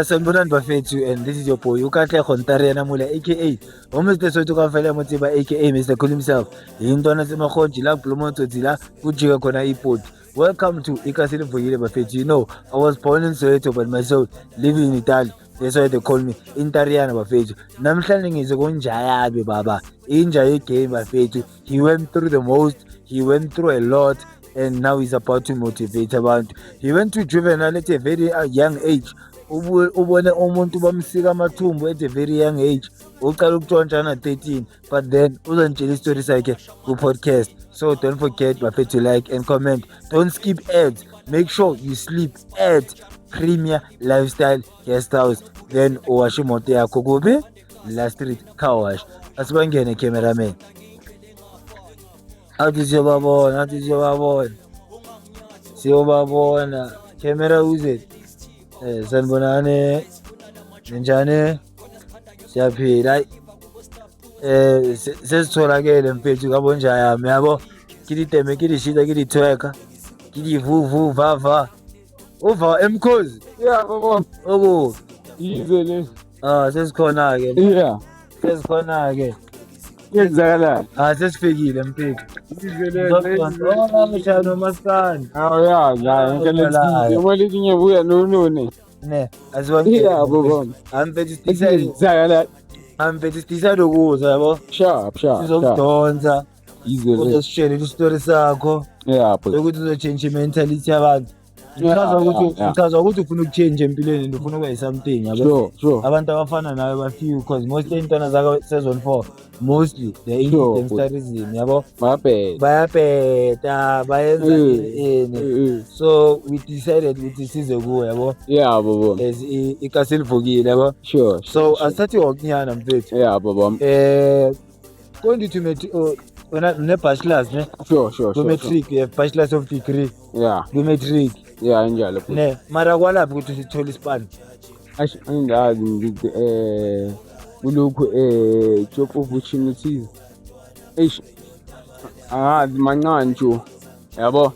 Sanibonani bafethu, and this is your boy uKatlego Ntariana Mula, aka uMr Soweto kaFele Motsiba, aka Mr Cool himself. Yintwana semakhonji la kulomotsotsi la kujika khona ipoti. Welcome to Ikasi Livukile, bafethu. You know, I was born in Soweto, but my soul living in Italy. That's why they call me Intariana, bafethu. Namhlanje ngize konjayabe baba. Inja ye-game, bafethu. He went through the most, he went through a lot, and now he's about to motivate abantu. He went to juvenile at a very young age. Ubone umuntu bamsika amathumbu at a very young age. Uqala ukutshontsha na-13, but then uzonitshela isitori sakhe ku-podcast. So don't forget, bafethu, to like and comment. Don't skip ads. Make sure you sleep at Premier Lifestyle Guest House, then uwashe imoto yakho kuphi? La Street Car Wash. Asibangene, cameraman. Athi siyobabona, athi siyobabona, siyobabona. Camera uze. Sanibonani, ninjani? Siyaphila. Hayi, sesitholakele mfethu kabonjayami, yabo. Ke diteme, ke dishita, ke dithweka, ke divuvu vava uva emkhozi. Yeah, baba. Oku Yize le. Ah, sesikhona ke. Sesikhona ke. Yenzakalani? Ah, sesifikile mfethu. Yize le. Oh, shano maskandi. Awu ya, ya, ngeke yabo lethi ngiyabuya no no ne. Ne, asiwangene. Yeah, baba. Amfethu, sidecide. Yenzakalani? Amfethu, sidecide ukuza, yabo. Sharp, sharp. Sharp. Sizokudonsa. Yize le. Uzositshela isitori sakho Bro. ukuthi uzotshentsha i-mentality yabantu. Ngichaza ukuthi ngichaza ukuthi ufuna ukutshentsha empilweni and ufuna ukuba something, yabo. Abantu abafana nawe ba-few, because most ey'ntwana zaka season 4, mostly they're into gangsterism, yabo. Bayabheda. Bayabheda, bayenza ini. So we decided ukuthi size kuwe, yabo. Yeah, baba. As ikasi livukile, yabo. So asithathe wokunyana, mfethu. Yeah, baba. Going to matric, oh, wena ne-bachelors ne? Sure. Ku-matric you have bachelors of degree. Ku-matric. Yeah, injalo, bro. Ne, mara kwalaphi ukuthi sithole isipani? Eish, angazi, ngithi kulokhu job opportunities. Eish. Angazi, mancane nje. Yabo?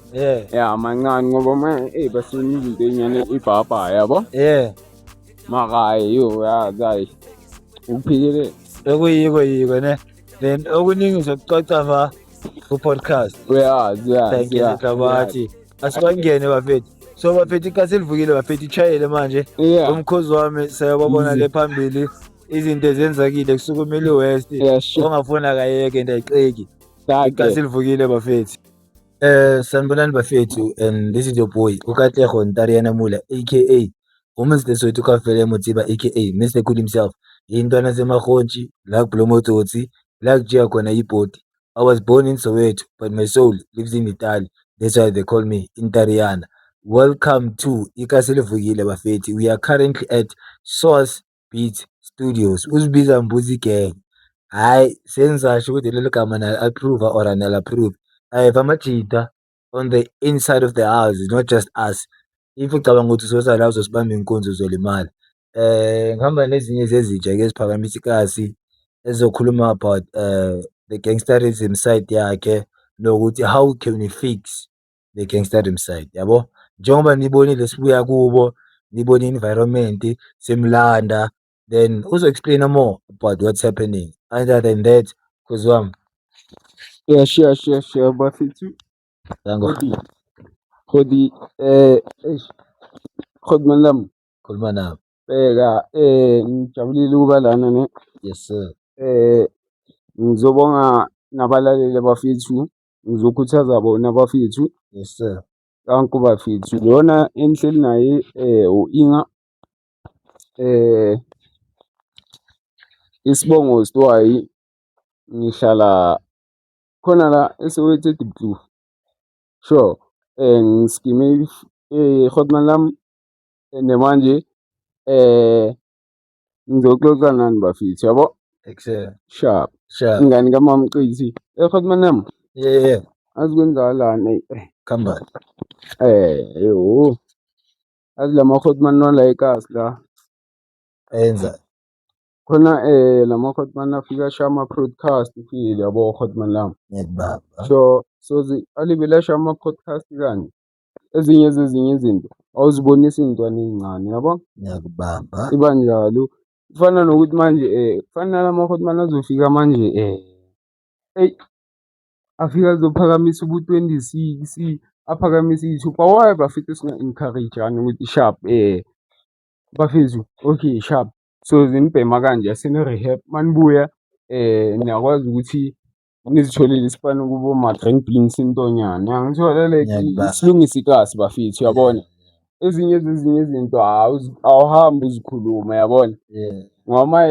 Ya, mancane ngoba ma basena izinto ey'nyane ibhabha, yabo? Mara hayi yo, yazi, hayi. Ukuphikelela. Okuyiko yiko ne, then okuningi zokucoca va ku-podcast. Uyazi, uyazi. Thank you, Nhlabathi. Asibangene, bafethu. So bafethu, ikasi livukile, bafethu, ichayele manje. Umkhozi wami sayobabona Easy. le phambili izinto ezenzakile kusukumele i-West. Ongafuna kayeke ndayixeki. Ikasi livukile, bafethu. Sanibonani bafethu, and this is your boy uKatlego Ntariana Mula, aka uMr Soweto kaFele Motsiba, aka Mr Cool himself. Intwana semahontshi la kuBlomotsotsi la kujiya khona ibhodi. I was born in Soweto, but my soul lives in Italy. That's why they call me Intariana. Welcome to Ikasi Livukile, bafethu. We are currently at Source Beat Studios. Uzibiza Mbuzi Gang. Hayi, senzasho ukuthi lelo gama nal approve or anal approve. I have amajita on the inside of the house, it's not just us. If ucabanga ukuthi uzoza la uzosibamba inkunzi, uzolimala. Ngihamba nezinye zezintsha ke eziphakamisa ikasi, ezizokhuluma about the gangsterism side yakhe nokuthi how can we fix the gangsterism side, yabo. Njengoba nibonile sibuya kubo, nibone environment simlanda, then uzo explain more about what's happening. Other than that, Khozi wami. Yeah, sure, bafethu. Dango. Khodi, eish. Khodi man. Khuluma nami. Bheka, ngijabulile ukuba lana ne. Yes sir. Ngizobonga nabalaleli bafethu, ngizokhuthaza bona bafethu. Yes sir. Kanku bafethu, lona enihleli naye u-Inga, isibongo Sitwayi, ngihlala khona la eSoweto eDiepkloof. Sure, ngiskime grootman lami and manje ngizoxoxa nani bafethu, yabo? Excellent. Sharp. Sharp. Ingane kaMamqithi. Grootman lami. Yeah. Azi kwenzakalani? Khamba. Yo. Azi lama grootman wala ekasi la. Enza. Khona lama grootman afika ashaya ama-podcast feel, yabo, grootman lami. Ngiyakubamba. So soze alibele ashaya ama-podcast kanje. Ezinye zezinye izinto awuzibonisi iy'ntwana ey'ncane yabo. Ngiyakubamba. Iba njalo. Kufana nokuthi manje kufana nalama-hotman azofika manje eyi, afike azophakamisa ubu-26, aphakamise iy'thupha. Why bafethu singa-encourage-ani ukuthi sharp bafethu, okay sharp, so nibhema kanje aseni-rehab, manibuya niyakwazi ukuthi nizitholele isipani kubo ma-green beans intonyana, uyangithola like Ngiyakubamba. Silungise ikasi bafethu, uyabona. Ezinye zezinye izinto awuhambi uzikhuluma, yabona. Ngoba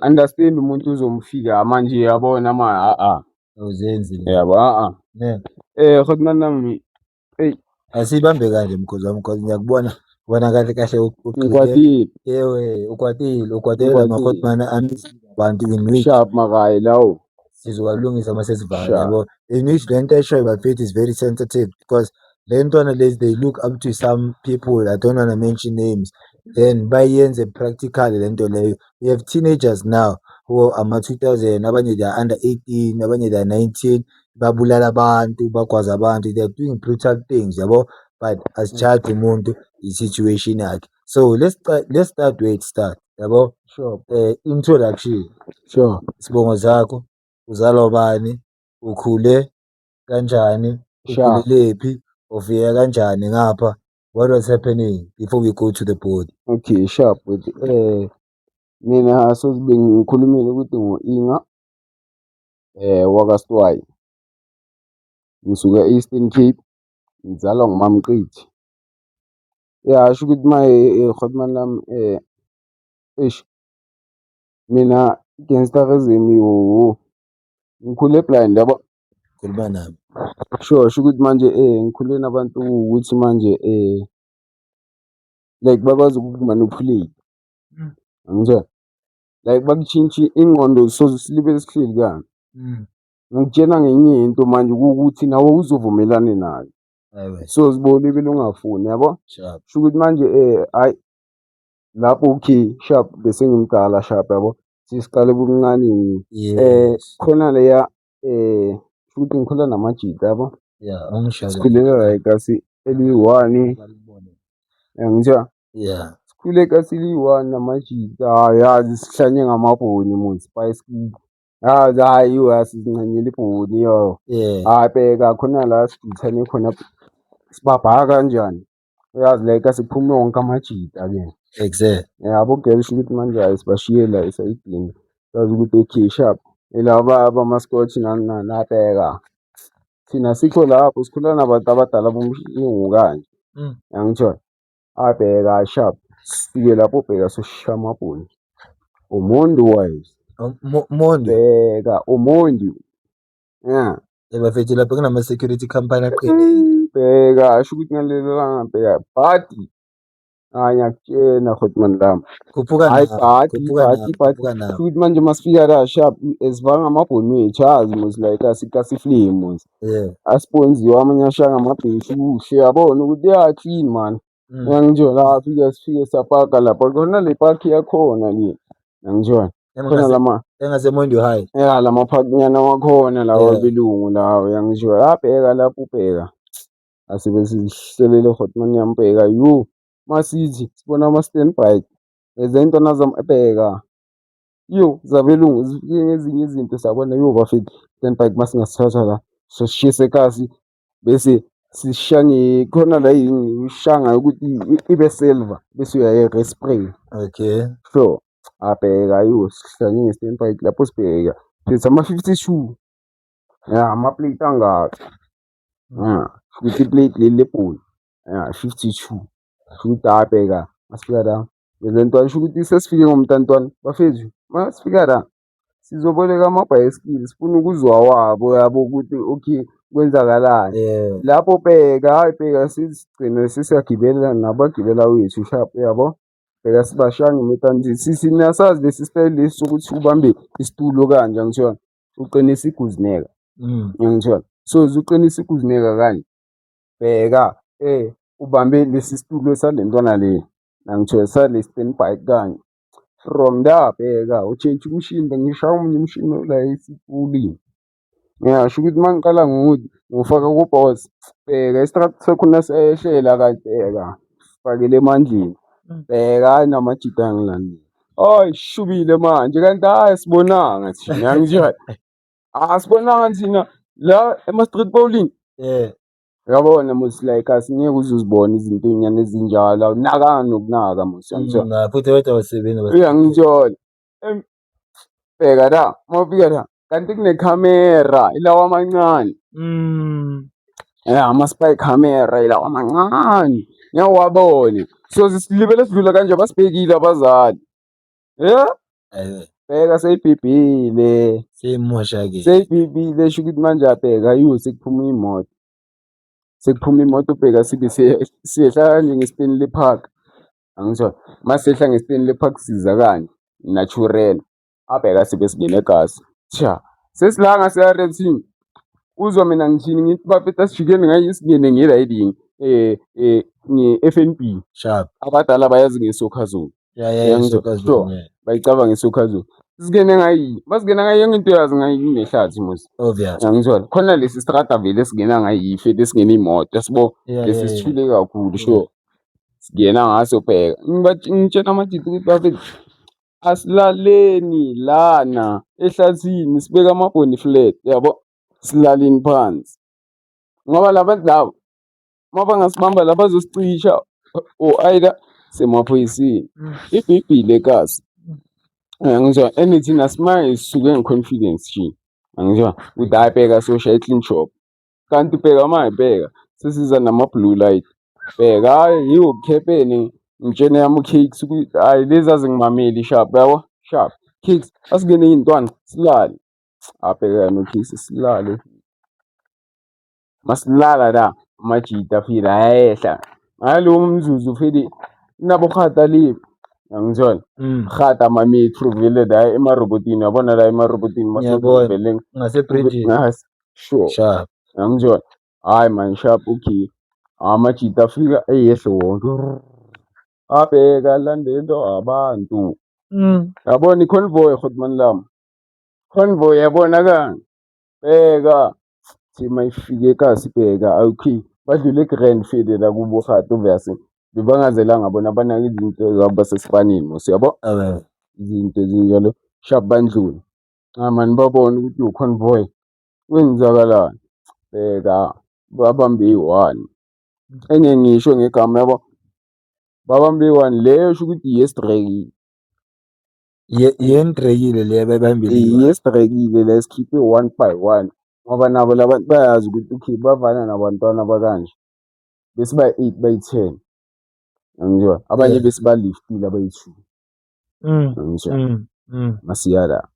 understand umuntu uzomfika manje, uyabona ma a-a. Awuzenzi le. Yabo a-a. Ne. Hotman nami, eyi. Asiyibambe kanje mkhozi wami, cause ngiyakubona wena kahle kahle ugxile. Ngikwatile. Yewe, ukwatile, ukwatele Ngikwatile. lama-hotman abantu in which Sharp makayi lawo. Sizowalungisa uma sesivala, Sharp. yabo. In which le nto eshoyo bafethu is very sensitive because le ntwana lezi, they look up to some people, I don't wanna mention names, then bayenze practically le nto leyo. We have teenagers now who are ama-2000, abanye they are under 18, abanye they are 19, babulala abantu, bagwaza abantu, they are doing brutal things, yabo, but asi-charge umuntu i-situation yakhe. So let's start where it start, yabo. Sure. Introduction. Isibongo sakho, uzalwa ubani, ukhule kanjani, ukhulelephi, ufike kanjani ngapha, what was happening before we go to the board? Okay, sharp. Mina sozibe ngikhulumile ukuthi ngu-Inga wakaStwayi. Ngisuka e-Eastern Cape, ngizalwa nguMamqithi. Ya, sho ukuthi maye hotman lami, eish, mina gangsterism yo, ngikhule blind, yabo. Khuluma nami. Sure, sho ukuthi manje ngikhule nabantu ukuthi manje like bakwazi ukuku-manipulate. Angizwa? Like bakushintshe ingqondo soze silibe sihleli kanje. Ngikutshela ngenye into manje kuwukuthi nawe uzovumelane nayo. Ayiwe. So zibolekile ungafuni, yabo. Sharp. Sho ukuthi manje hhayi lapho okay sharp bese ngimdala sharp, yabo. Sesiqale ebuncaneni. Khona leya futhi ngikhula namajita, yabo. Yeah, angishaya. Sikhulela la ekasi eliyi-one. Angithola? Yeah. Sikhule ekasi eliyi-one namajita, yazi sihlanye ngamabhoni mos, bicycle. Yazi hhayi yo sizincanyela ibhoni yo. Hhayi bheka khona la siduthane khona sibabhaka kanjani. Uyazi like asiphume wonke amajita-ke. Exactly. Yabo girl sho ukuthi manje hhayi sibashiye la esayidini. Sazi ukuthi okay sharp, yilaba bama-scotch nani nani abheka. Thina sikho lapho sikhula nabantu abadala bomlungu kanje. Yangithola? Abheka sharp, sifike lapho bheka sesishaya amabhoni. Umuntu wise. Mondi. Bheka umuntu. Yeah. Bafethu lapho kunama-security company aqinile. Bheka sho ukuthi ngalelo langa bheka bhadi. Hayi ngiyakutshena hotman lami. Khuphuka Hayi nabo, bhadi khuphuka bhadi nabo, bhadi. khuphuka nabo. Sho ukuthi manje masifika la sharp sivanga ngamabhoni wethu yazi mos like asikasi flame mos. Asiponziwe amanye ashaya ngamabheshu kuhle yabona ukuthi ya clean man. Uyangithola fika sifike sapaka lapha khona le park yakhona le. Uyangithola? Khona lama Engasemondi High. Ya lama park nyana wakhona lawa belungu lawa, uyangithola? Abheka lapho ubheka. Asibe sihlelele hotman yami bheka yo. Masithi sibona ama stand bike. Lezi ntwana bheka. Yo zabelungu zifike ngezinye izinto sabona yo bafethu stand bike masingasithatha la sosishisa ekasi bese sishange khona la ishanga ukuthi ibe silver bese uyayi-respray. Okay. Sure. Abheka yo sihlanye nge-stand bike lapho sibheka. Phethe ama-52. Ya ama-plate angaka. Futhi i-plate leli lebhoni. Ya 52. Shuthi abheka masifika la le ntwana sho ukuthi sesifike ngomntantwana bafethu masifika la sizoboleka amabhayisikili sifuna ukuzwa wabo yabo ukuthi okay kwenzakalani. Lapho bheka hhayi bheka sigcine sesiyagibela nabagibela wethu sharp, yabo. Bheka sibashaya ngemitansi niyasazi lesi style lesi sokuthi ubambe isitulo kanje, angithola uqinise iguzineka. Uyangithola? So uqinise iguzineka kanje bheka ubambe lesi situlo sale ntwana le, angithola sale stand bike kanje. From there bheka ushintshe umshini ngishaya omunye umshini la esitulini. Ngiyasho ukuthi uma ngiqala ngokuthi ngifaka ku-boss, bheka istradi sakhona siyehlela kanti bheka, sifakele emandleni. Bheka hhayi namajita angilandela. Hhayi shubile manje kanti hhayi asibonanga thina angitshela. Asibonanga thina la ema-street bowling. Uyabona mos like asingeke uze uzibone izinto ey'nyana ezinjalo awunakanga nokunaka mos angithola. Futhi abantu abasebenzi. Uyangithola. Bheka la uma ufika la kanti kunekhamera ilawa amancane. Ya ama-spy camera ilawa amancane ngeke uwabone. So silibele sidlula kanje basibhekile abazali. Yeah. Bheka seyibhibhile. Seyimoshakele. Seyibhibhile sho ukuthi manje abheka yo sekuphuma imoto. Sekuphuma imoto bheka sibe siyehla kanje nge-Stanley Park. Angizwa masehla nge-Stanley Park siza kanje natural. Abheka sibe singene egasi. Cha sesila ngase-Aretin. Uzwa mina ngithini ngithi bafethu asijikeni ngayi singene nge-riding nge-F_N_B. Sharp. Abadala bayazi nge-soccer zone. Yeah, soccer zone, yeah. Bayicabanga nge-soccer zone. Singene ngayi, masingena ngayi yonke into yazi ngayi kunehlathi mos. Obvious. Angizwa khona lesi strata vele singena ngayi vele singena imoto yasibo lesi sithule kakhulu sure. Singena ngaso bheka. Ngitshela amajita ukuthi bafethu asilaleni lana ehlathini sibeke amabhoni flat yabo silaleni phansi. Ngoba labantu laba uma bangasibamba la bazosicisha or either semaphoyiseni. Ibhibhile kasi. Angizwa and thina simaye sisuke nge-confidence nje. Angizwa ukuthi hhayi bheka soshaya i-clean shop. Kanti bheka manje bheka sesiza nama-blue light. Bheka hhayi yiwo bukhepene ngitshene yami u-cakes ukuthi hhayi lezi azingimameli sharp yabo sharp. Cakes asingene iy'ntwana silale. Abheka no-cakes silale. Masilala la amajita afile ayehla. Ngalowo mzuzu fili kunabo-gata le. Angithola. Gata ama-metro vele la emarobotini yabona la emarobotini Ngiyabona. vele Ngase-bridge. Sure. Sharp. Angithola. Hhayi man sharp okay. Amajita afika eyehle wonke. Abheka landelwa abantu. Yabona i-convoy Grootman lami. Convoy yabona kanje. Bheka. Thi mayifika ekasi bheka okay. Badlule e-Grand Fede la kubo Kgato obvious. Bebangazelanga bona banake izinto zabo basesipanini mos yabo. Izinto ezinjalo sharp bandlule. Cha mani babone ukuthi u-convoy. Kwenzakalani? Bheka babambe iyi-one. Engeke ngisho ngegama yabo. Babambe iyi-one leyo sho ukuthi iyesitrekile. Yentrekile le abayibambile. Iyesitrekile le sikhiphe one by one. Ngoba nabo la bantu bayazi ukuthi okay bavana nabantwana abakanje. Bese bayi-eight bayi-10. Angizwa abanye bese baliftile abayi-2. Angizwa masiya la.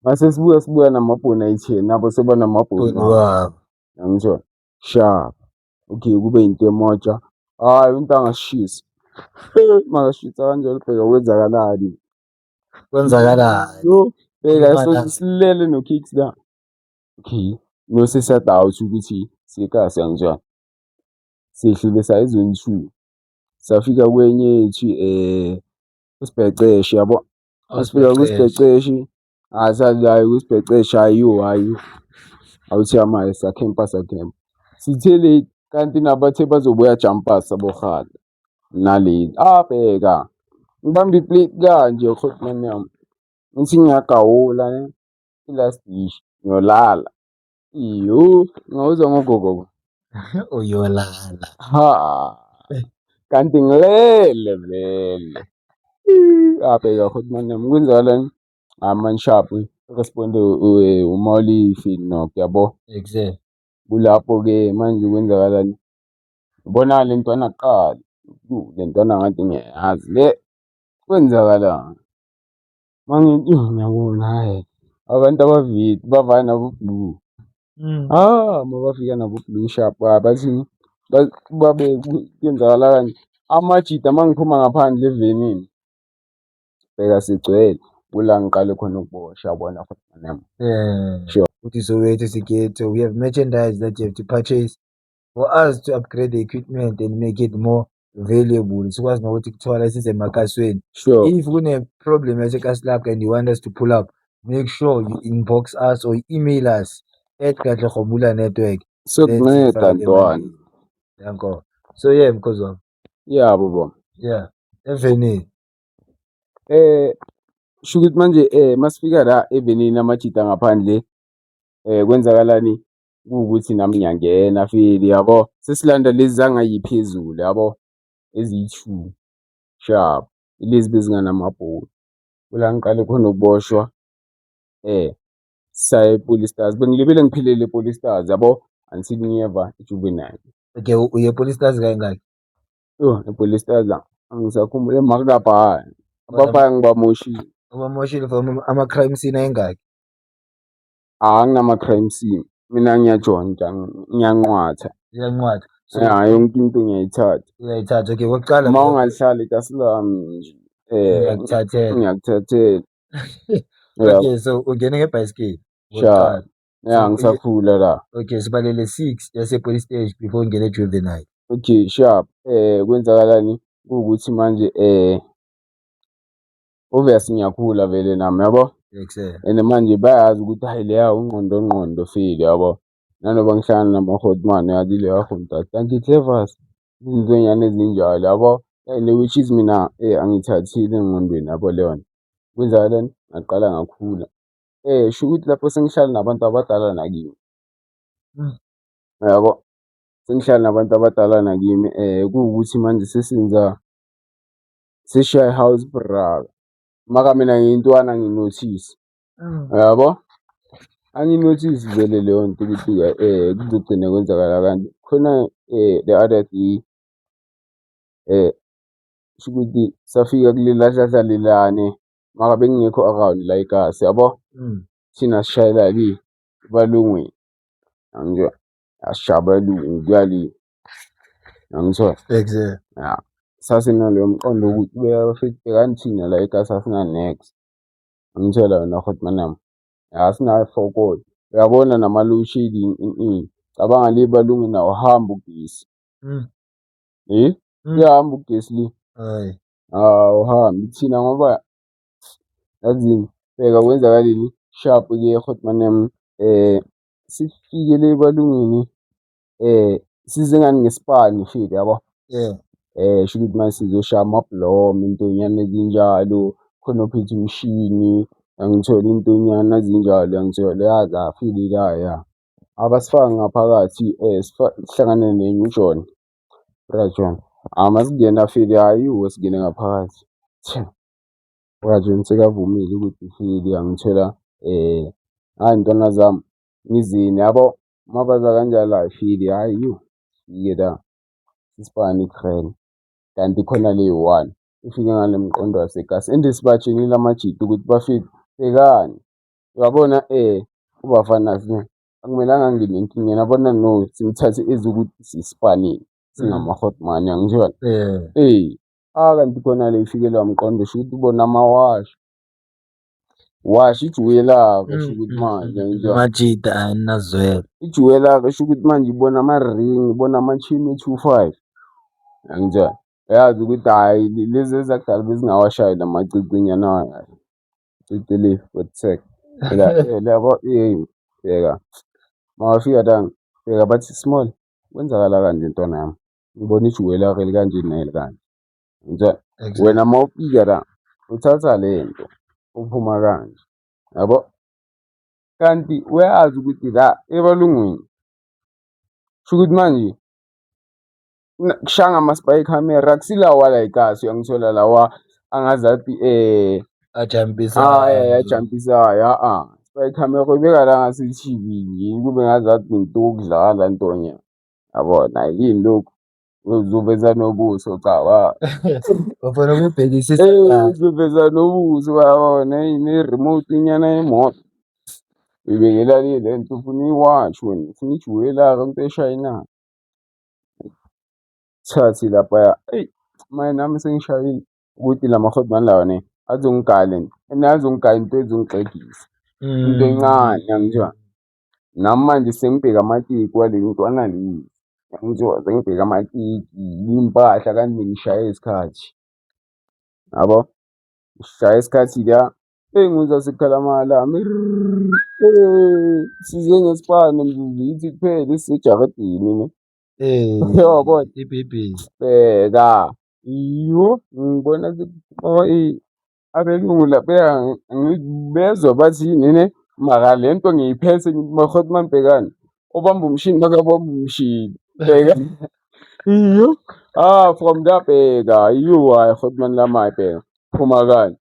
Mase sibuya sibuya namabhoni ayi-10 nabo sebanamabhoni wabo. Angizwa sharp. Okay kube into emoja. Hhayi umuntu angasishisa. Makashisa kanjalo bheka kwenzakalani. Kwenzakalani? Yo bheka silele no-Kicks la. Okay no sesiyadoubt ukuthi sikasi angizwa. Sehlile saya e-zone 2. Safika kwenye yethu usibheceshi yabo. Masifika kusibheceshi asazi hhayi kusibheceshi hhayi yo hhayi. Awuthi amaye sakhempa sakhempa. Sithe late kanti nabathe bazobuya jumpers abo-Kgata naleli. Abheka ngibamba i-plate kanje Grootman yami. Ngithi ngiyagawula ne i-last dish ngiyolala. Iyo ngawuzwa ngogogo. Uyolala. Ha kanti ngilele vele. Abheka Grootman yami kwenzakalani? Hhayi man sharp responde uMawulifi nok yabo. Exactly. Kulapho-ke manje kwenzakalani? Ngibona le ntwana kuqala. Le ntwana ngathi ngiyayazi le kwenzakalani? Mangithi ngiyabona hhayi abantu abaveti bavana nabo-blue. Ah mabafika nabo-blue sharp bathi babe kuyenzakala kanje. Amajita mangiphuma ngaphandle evenini bheka sigcwele kula ngiqale khona ukubosha yabona Grootman yami. Sure. Uthi Soweto Sigeto, we have merchandise that you have to purchase for us to upgrade the equipment and make it more valuable. Sikwazi nokuthi kuthola sisemakasweni. Sure. If kune-problem yasekasi lakho and you want us to pull up, make sure you inbox us or email us. @KatlegoMula Network. Sokunceda ntwana. Danko. So yeah, mkhozi wami. Yeah baba. Yeah. Evenini. Shukuthi manje masifika la evenini amajita ngaphandle kwenzakalani kuwukuthi nami ngiyangena fili yabo sesilanda lezi zangayiphezulu yabo eziyi-two sharp ilezi bezinganamabhodi. Kula ngiqale khona ukuboshwa saya e-Police Stars bengilibele ngiphelele e-Police Stars yabo until ngiyeva i-juvenile. Okay, uye Police Stars kayingaki? Yo, e-Police Stars angisakhumbuli emakabhaya ababhaya ngibamoshile. Ubamoshile from ama-crime scene ayingaki? Anginama-crime scene mina ngiyajonta ngiyanqwatha. Uyanqwatha. So Ya yonke into ngiyayithatha. Uyayithatha. Okay, okokuqala Uma ungahlali ikasi lami nje ngiyakuthathela. Ngiyakuthathela. Yeah. Okay, so ungene ngebhayisikili. Sure. Ya ngisakhula la. Okay, sibalele 6 yase police stage before ungene juvenile. Okay, sharp. Kwenzakalani kuwukuthi manje obvious ngiyakhula vele nami yabo. Exactly. And manje bayazi ukuthi hayi leya ungqondo ngqondo feel yabo. Nanoba ngihlangana nama-hotman yazi leya hotman kanti clevers izintonyana ezinjalo yabo. And which is mina angithathile engqondweni yabo leyo nto. Kwenzakalani ngaqala ngakhula. Sho ukuthi lapho sengihlala nabantu abadala nakimi. Yabo. Sengihlala nabantu abadala nakimi kuwukuthi manje sesenza sesishaye house brother. Mara mina ngiyintwana nginothisi. Yabo? Anginothisi vele leyo nto ukuthi kuzogcina kwenzakala kanje. Khona the other day sho ukuthi safika kulela hlahla lelane mara bengingekho around la ekasi yabo. Thina sishayela le ebalungwini. Angizwa asishaya abelungu kuya le. Angithola? Exactly. Ya. Sasinaloyo mqondo wokuthi bafethu bhekani thina la ekasi asina nex. Angithola wena hotman yami. Asinayo fokol. Uyabona nama-load shedding ini. Cabanga le ebalungwini awuhambi ugesi. Uyahamba ugesi le. Hayi. Awuhambi thina ngoba yazini bheka kwenzakaleni sharp-ke hotman yami sifike le ebalungwini size ngani ngesipani feel yabo. Yeah. Sho ukuthi manje sizoshaya amabhulomu intonyana ezinjalo khona ophethe umshini angithola intonyana ezinjalo angithola yazi afili la ya. Abasifaka ngaphakathi sihlangane nenye uJohn, bra John. Masingena fili hhayi singene ngaphakathi. Bra John sekavumile ukuthi fili angithola hhayi ntwana zami ngizini yabo mabaza kanjalo hhayi fili hhayi yo sifike la isipani grand kanti khona le one ifike ngale mqondo wasekasi and sibatshelile amajita ukuthi bafike bhekani uyabona ubafana akumelanga angene enkingeni yabona no simthathe ezukuthi sisipanile singama-hotman angithola. Yeah. Kanti khona le ifikelwa mqondo sho ukuthi ubona amawashi washi ijwayelaka sho ukuthi manje angithola. Majita ayinazwelo. Ijwayelaka sho ukuthi manje ibona ama-ring ibona ama-chain we-25 angithola. Yazi ukuthi hhayi lezi ezakudala bezingawashayi lamacicinyana cici le voetsek. Phela yabo bheka mawafika la bheka bathi small kwenzakala kanje ntwana yami ngibona ijwayelaka elikanje nelikanje. Ngithola wena mawufika la uthatha lento uphuma kanje yabo. Kanti uyazi ukuthi la ebalungwini sho ukuthi manje kushaya ngama-spy camera akusilawa la ekasi uyangithola lawa angazathi Ajampisayo. Ajampisayo spy camera uyibeka la ngase-T_V nje kube ngazathi into yokudlala ntonya yabona yini lokhu uzoveza nobuso cha wa. Ufuna ukubhekisisa. Uzoveza nobuso yabona ne-remote nyana yemoto. Uyibekela le lento ufuna iwashi wena ufuna ijwayelaka into eshayinayo. Thathi laphaya eyi manje nami sengishayile ukuthi lama-hotman lawa ne azongigaya lento and azongigaya into ezongixegisa into encane angithola. Nami manje sengibheka amatiki wale ntwana le angithola sengibheka amatiki iy'mpahla kanti ngishaye isikhathi yabo. Ngishaye isikhathi la Ngizwa sekukhala ama-alarm, size ngesipani mzuzu yithi kuphela esisejaridini ne. Uyabona? Ibhibhi. Bheka, iyo ngibona abelungu laphaya ngibezwa bathini ne, mara le nto ngiyiphethe ngithi ma-grootman bhekani, obamba umshini makabamba umshini, bheka, iyo, ah from there bheka, iyo hhayi grootman lami hhayi bheka, phuma kanje.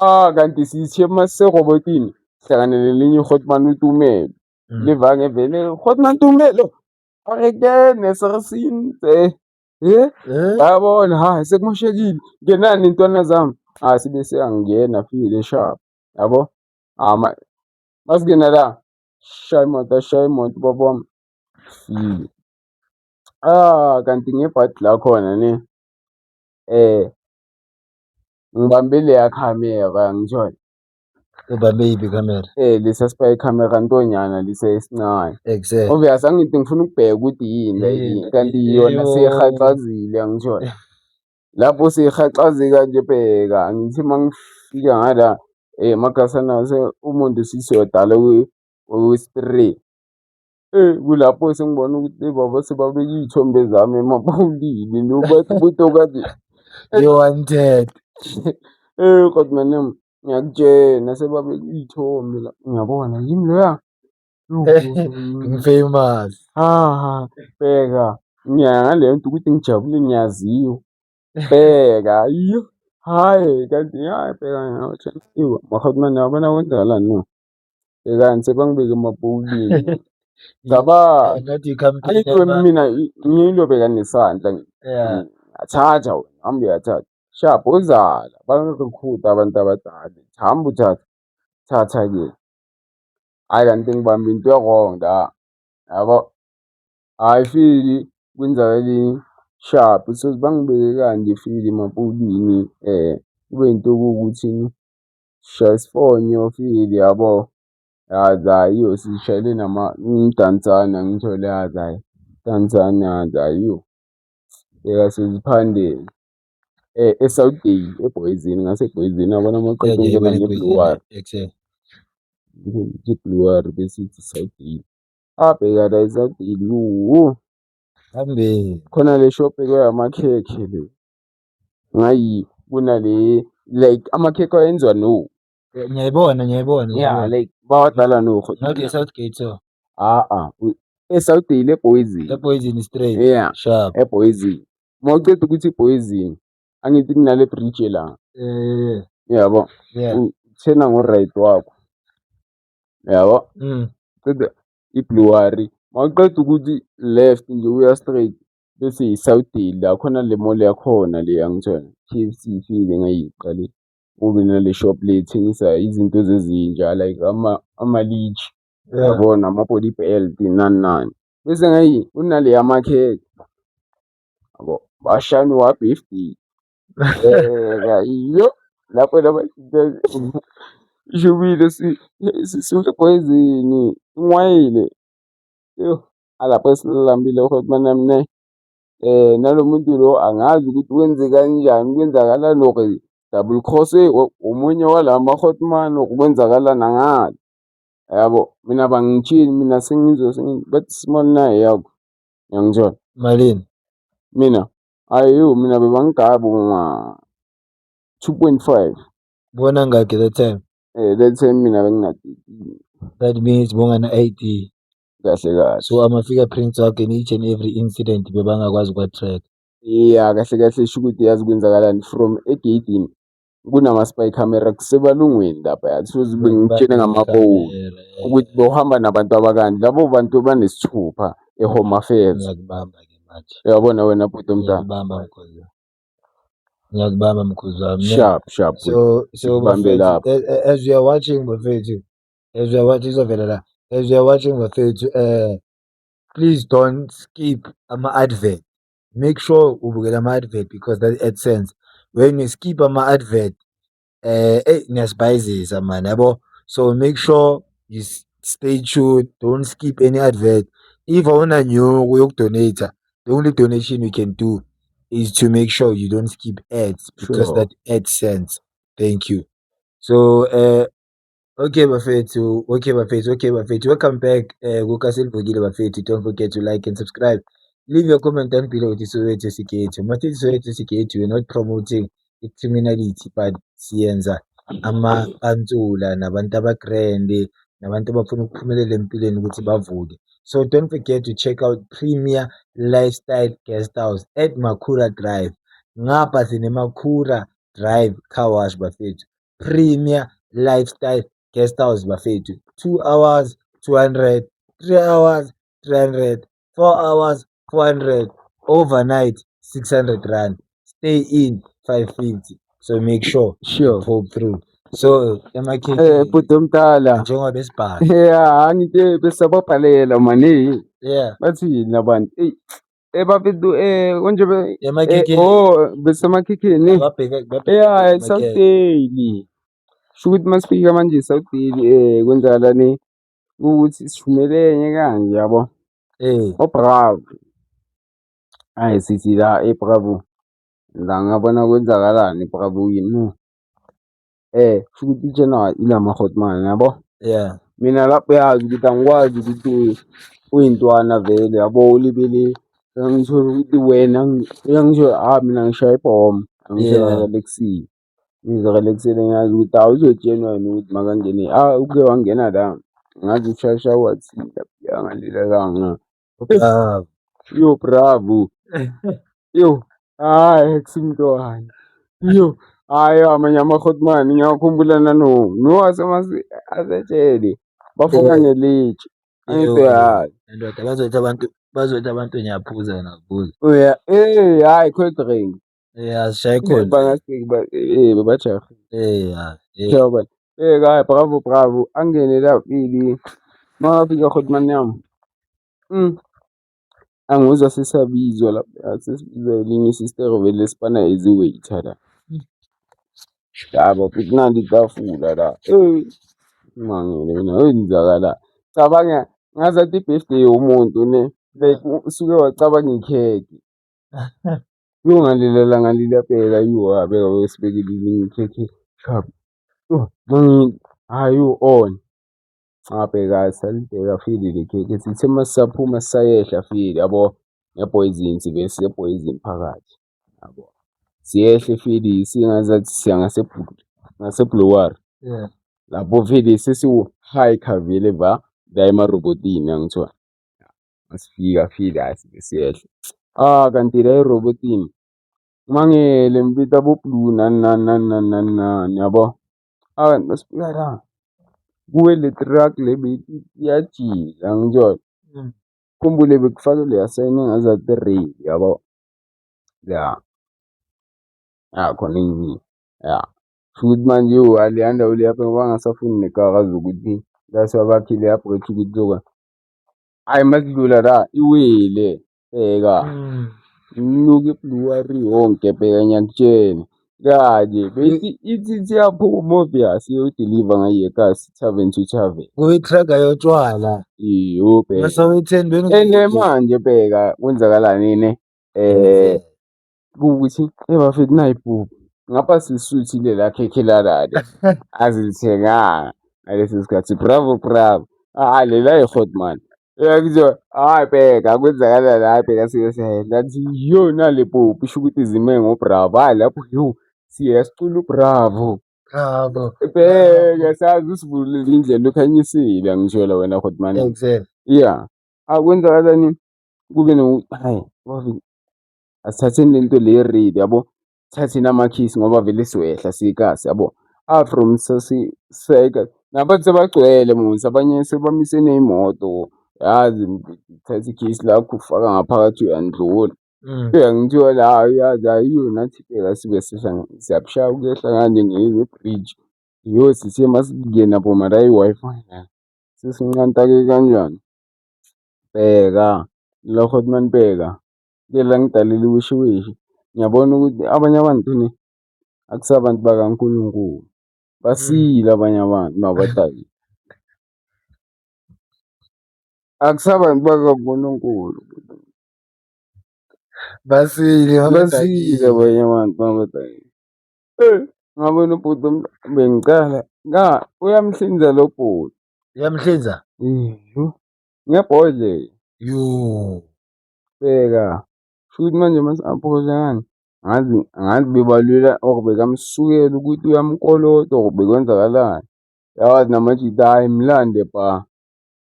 Ah kanti sithe masiserobotini, sihlangana nelinye i-grootman uTumelo, livange vele grootman Tumelo, a re kene se re sentse, ye, bayabona ha sekumoshekile, ngenani ntwana zami. Ah sibe siyangena fike sharp, yabo? Ah masingena la, shaya imoto, shaya imoto ubaba wami, fike. Ah kanti ngebhadi lakhona ne, ngibambe leya khamera angithola. Ubambe yiphi ikhamera? Lesa spy camera ntonyana lesa esincane. Exactly. Obvious angithi ngifuna ukubheka ukuthi yini la Yini, kanti yona yo. seyihaqazile angithola. Lapho seyihaqaze kanje bheka, angithi uma ngifika ngala emagasana umuntu sisiyodala okwesi-three. Kulapho sengibona ukuthi baba sebabeka iy'thombe zami emapulini nobathi umuntu kanje. You wanted. Kodwa nami ngiyakutshena sebabeka iy'thombe la, ngiyabona yimi loya. Ngi-famous. Ha, bheka, ngiya ngale nto ukuthi ngijabule ngiyaziwa. Bheka, iyo, hhayi kanti hhayi bheka iyo ma-grootman yabona kwenzakalani no? Bhekani sebangibeke emapulini. Cabanga, Ngathi i-campaign angithi mina ngiyilobeka nesandla. Thatha wena, hamba uyathatha. Sharp uzala, bangi-recruit-a abantu abadala. Hamba uthathe, thatha-ke. Hhayi kanti ngibambe into e-wrong la, yabo? Hhayi fiki kwenzakaleni sharp so bangibeke kanje fiki emapulini kube into ekuwukuthi shaya isifonyo fiki yabo. Yazi hhayi iyo sishayele umdansane angithole yazi hhayi, dansane yazi hhayi iyo. Bheka seziphandeni e-Southdale eBhoyizini ngaseBhoyizini yabona uma uqeda ukungena nge-Brewery. I-Brewery bese ithi Southdale. Abheka la e-Southdale yo, Phambili. Khona le shop emakhekhe le, ngayi kunale like amakhekhe ayenziwa no. Ngiyayibona, ngiyayibona. Yeah, like bawadlala no. Not e-Southgate so. Ah, e-Southdale eBhoyizini. eBhoyizini straight. Yeah. Sharp. eBhoyizini. Uma uceda ukuthi iBhoyizini, angithi kunale bridge la. Yabo. Uthena ngo-right wakho. Yabo. Ceda i-Brewery. Mawuqeda ukuthi left nje uya straight bese i-Southdale la khona le mall yakhona le angithola. K_F_C ifike ngayiqale kube nale shop le ethengisa izinto zezinja like ama-leash yabona ama-body belt nani nani. Bese ngayi kunale yamakhekhe yabo bashaya wa-birthday. Yo lapho ishubile sisuke eBhoyizini inwayile. Yo alapho silambile grootman ne. Nalo muntu lo angazi ukuthi wenze kanjani kwenzakalani or double cross omunye wala ma-grootman or kwenzakalani angazi. Yabo mina bangitsheli mina sengizwe bathi small nayi yakho uyangithola. Malini? Mina hhayi yo mina bebangigaya boma 2.5. Bona ngaki that time? That time mina bengina-13. That means bongana ID. Kahle kahle. So ama-fingerprints wakho in each and every incident bebangakwazi ukwa-track. Yeah, kahle kahle sho ukuthi yazi kwenzakalani from egeyidini kunama-spy camera kusebalungwini lapha so bengitshele ngamapoli ukuthi bohamba nabantu abakanje labo bantu banesithupha e-Home Affairs. Ngiyakubamba-ke manje. Uyabona wena bhuti omdala. Ngiyakubamba mkhozi. Ngiyakubamba mkhozi wami. Sharp sharp. So Sikubambe bafethu, lapho. as you are watching bafethu, as you are watching izovela la. As you are watching bafethu, please don't skip ama-advert. Make sure ubukela ama-advert because that AdSense. When you skip ama-advert, eh niyasibhayizisa man yabo. So make sure you stay tuned. Don't skip any advert. If awunanyuku yoku-donate, the only donation you can do is to make sure you don't skip ads because Sure. that AdSense. Thank you. So okay bafethu, okay bafethu, okay bafethu. Welcome back kuKasi Livukile bafethu. Don't forget to like and subscribe. Leave your comment down below ukuthi Soweto Sigethu. Masithi Soweto Sigethu, we're not promoting criminality, but siyenza amapantsula nabantu aba-grand nabantu abafuna ukuphumelela empilweni ukuthi bavuke. So don't forget to check out Premier Lifestyle Guest House at Makhura Drive. Ngapha sine Makhura Drive Car Wash bafethu. Premier Lifestyle Guest House bafethu. 2 hours 200, 3 hours 300, 4 hours 400, overnight 600 rand. Stay in 550. So make sure pull through. So emakhekhe Bhuti omdala. Njengoba besibhala. Yeah, angithi besababhalela mani. Bathini labantu? Eyi, bafethu konje be Emakhekhe. Oh, besemakhekheni. Babheka Yeah, emakhekhe. Southdale. Sho ukuthi masifika manje e-Southdale kwenzakalani ukuthi sishumelene kanje yabo. O-Bravo. Hhayi sithi la e-Bravo la ngabona kwenzakalani e-Bravo yini no. Kusho ukuthi i-general ilama-hotman yabo. Mina lapho uyazi ukuthi angikwazi ukuthi uyintwana vele yabo ulibele uyangithola ukuthi wena uyangithola ah mina ngishaya ibhomu angizirelaxile. Ngizirelaxile ngiyazi ukuthi hawu uzotshelwa yena ukuthi makangene ah uke wangena la ngaze ushayishaye wathini lapha ngalelo langa. Bravo. Yo bravo. Yo hhayi akusimntwana. Yo hhayi amanye ama-hotman ngiyakhumbula nano no asetshele bafaka ngelitshe. Angithi uyazi. Ndoda bazothi abantu ngiyaphuza nakuphuza. Uya hhayi cold drink. Yeah, sishaye cold. Bangasifiki ba bebajahile. Yeah. Yabo. Hhayi bravo bravo angene la fili makafika hotman yami. Angizwa sesiyabizwa lapha sesibizwa elinye isister vele esifana as i-waiter la. Yabo futhi nanti itafula la. Ngimangele mina kwenzakalani. Cabanga ngazathi i-birthday yomuntu ne like usuke wacabanga ikhekhe. Yo ngalelo langa liyabheka yo abeka besibekile elinye ikhekhe sharp. Yo hhayi on. Cha bheka salibheka fili le khekhe sithe masisaphuma sisayehla fili yabo nge-Poison sibe sise-Poison phakathi yabo. Siyehle fili singazathi siya ngase-Brewery. Lapho vele sesiwu-hike vele va la emarobotini angithola. Masifika fika hhayi sibe siyehla. Ah kanti la erobotini mangele ngibita abo-Blue nani nani nani nani nani nani yabo. Ah kanti masifika la kuwe le truck le beyithi iyajika angithola. Khumbule bekufakwe leya sign engazathi i-red yabo. Ya. Ya khona enye ya. Kushukuthi manje yo leya ndawo leya bangasafuni nekarazi ukuthi la bakhile leya bridge ukuthi kuzoba hhayi masidlula la iwile bheka. Inuka i-brewery yonke bheka ngiyakutshela. Kanye beyithi ithi iyaphuma obvious iyodiliva ngayi ekasi tavern to tavern. Kuyi-truck yotshwala. Iyo bheka. Mase-ten. And manje bheka kwenzakalani ne kuwukuthi bafethu nayi ipuphu ngapha sisuthile la khekhe lalale azilithenganga ngaleso sikhathi bravo bravo ah lela yi-hotman uyakuzwa hhayi bheka kwenzakalani hhayi bheka siyehla athi yo nale puphu isho ukuthi zime ngo-bravo hhayi lapho yo siye sicula u-bravo. Bravo. Bheka sazi usivulele indlela ukhanyisile angitshela wena hotman. Exactly. Yeah akwenzakalani kube hayi asithatheni lento le ready yabo thatheni amakhisi ngoba vele siwehla siyikasi yabo. Ah from sasiseka nabantu sebagcwele musa abanye sebamise ney'moto yazi thatha ikhisi lakho ufaka ngaphakathi uyandlula. Uyangithola hhayi uyazi hhayi iyo nathi bheka sibe sehla siyabushaya ukuyehla kanje nge-bridge. Yo sithe masingena boma la i-Wi-Fi la sesinqanta-ke kanjani. Bheka la hotman bheka ke la ngidalela iwishiwishi ngiyabona ukuthi abanye abantu ne akusabantu bakaNkulunkulu basile abanye abantu mabadakiwe. Akusabantu bakaNkulunkulu. Basile. Basile abanye abantu mabadakiwe. Ngabona ubhuti bengicala nga uyamhlinza lo bhuti. Uyamhlinza? Iyo, ngebhodlela. Yo. Bheka, shuthi manje mase-approach-a kanje, angazi angazi bebalwela or bekamsukela ukuthi uyamkolota or bekwenzakalani. Yawazi namajita hhayi mlande bha,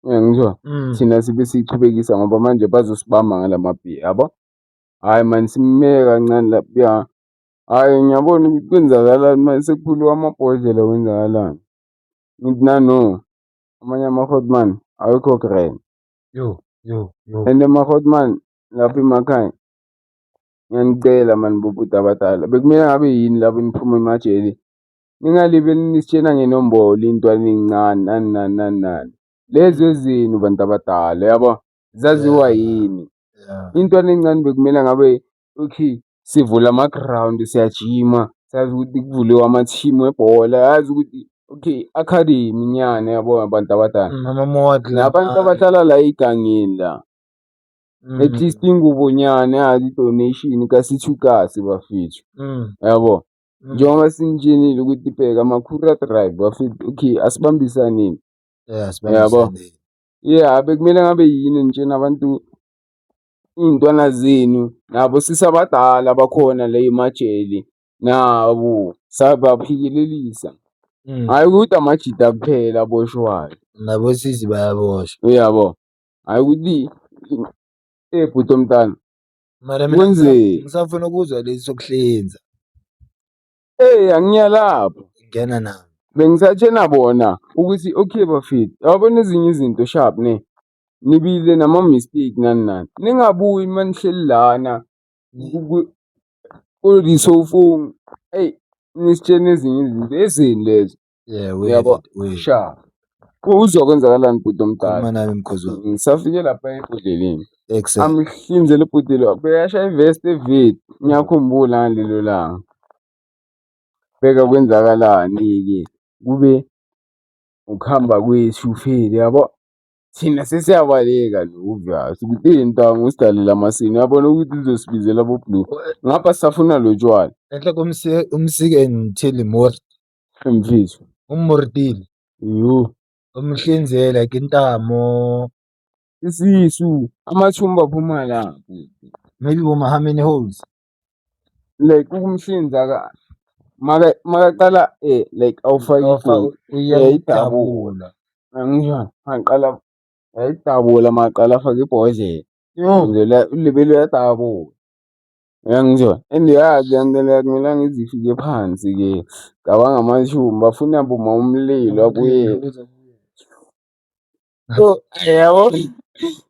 uyangizwa? Thina sibe siyichubekisa ngoba manje bazosibamba ngalamabhiya yabo. Hhayi mani simyeke kancane laphuya, hhayi ngiyabona ukuthi kwenzakalani manje sekuphuluka amabhodlela kwenzakalani. Ngithi nano, amanye ama-hotman awekho grand. Yo, yo, yo. And ama-hotman lapha emakhaya, ngiyanicela mani bobhuti abadala bekumele ngabe yini laba eniphuma emajele, ningalibeli nisitshena ngenombolo iy'ntwana ey'ncane nani nani nani nani. Lezi ezenu bantu abadala yabo, zaziwa yini. Iy'ntwana ey'ncane bekumele ngabe okay sivula amagrawundi siyajima, sazi ukuthi kuvuliwe amathimu ebhola, yazi ukuthi okay academy nyana yabo abantu abadala. Ama-model. Nabantu abahlala la ey'gangeni la. At least ingubo nyana yazi i-donation kasi to kasi bafethu, yabo. Njengoba sinitshenile ukuthi bheka ama-courier drive bafethu, okay asibambisaneni. Yeah, Yabo. sibambisane. Yeah, bekumele ngabe yini nitshena abantu iy'ntwana zenu nabo sisabadala bakhona la emajele nabo sabaphikelelisa. Hhayi ukuthi amajita kuphela aboshwayo. Nabosisi bayaboshwa. Uyabo? Hhayi ukuthi eh bhuti omdala Mara mina kwenzeni? ngisafuna ukuzwa lesi sokuhlinza. Eh angiyalapho. Ngena nami. Bengisatshena bona ukuthi okay bafethu, yabona ezinye izinto sharp ne, nibile nama-mistake nani nani. Ningabuyi uma nihleli lana ku-cellphone, eyi nisitshene ezinye izinto ezeni lezo. Yeah, Uyabo? wait, wait. Sharp. Uzwa kwenzakalani bhuti omdala? Khuluma nami mkhozi wami. Ngisafike lapha ebhodleleni. Excellent. Amhlinzele ubhuti lo, bekashaya ivesti eveti. Ngiyakhumbula ngalelo langa. Bheka kwenzakalani-ke, kube ukuhamba kwethu feli yabo. Thina sesiyabaleka nje obvious ukuthi eyi ntanga usidalela amasini uyabona ukuthi uzosibizela bo-blue. Ngapha sisafuna lo tshwala. Enhle umsike ngithini mort. Mfethu. Ummortile. Yo. Umhlinzela like intamo. Isisu, amathumba aphuma la. Maybe boma how many holes? Like ukumhlinza ka maka makaqala like awufaki igoli Uyayidabula. Angizwa aqala yayidabula maqala afake ibhodlela. Yo. Nje la ulibele uyadabula. Uyangizwa? And yazi le nto leyo akumelanga ize ifike phansi-ke. Cabanga amathumba bafuna boma umlilo abuye. So yabo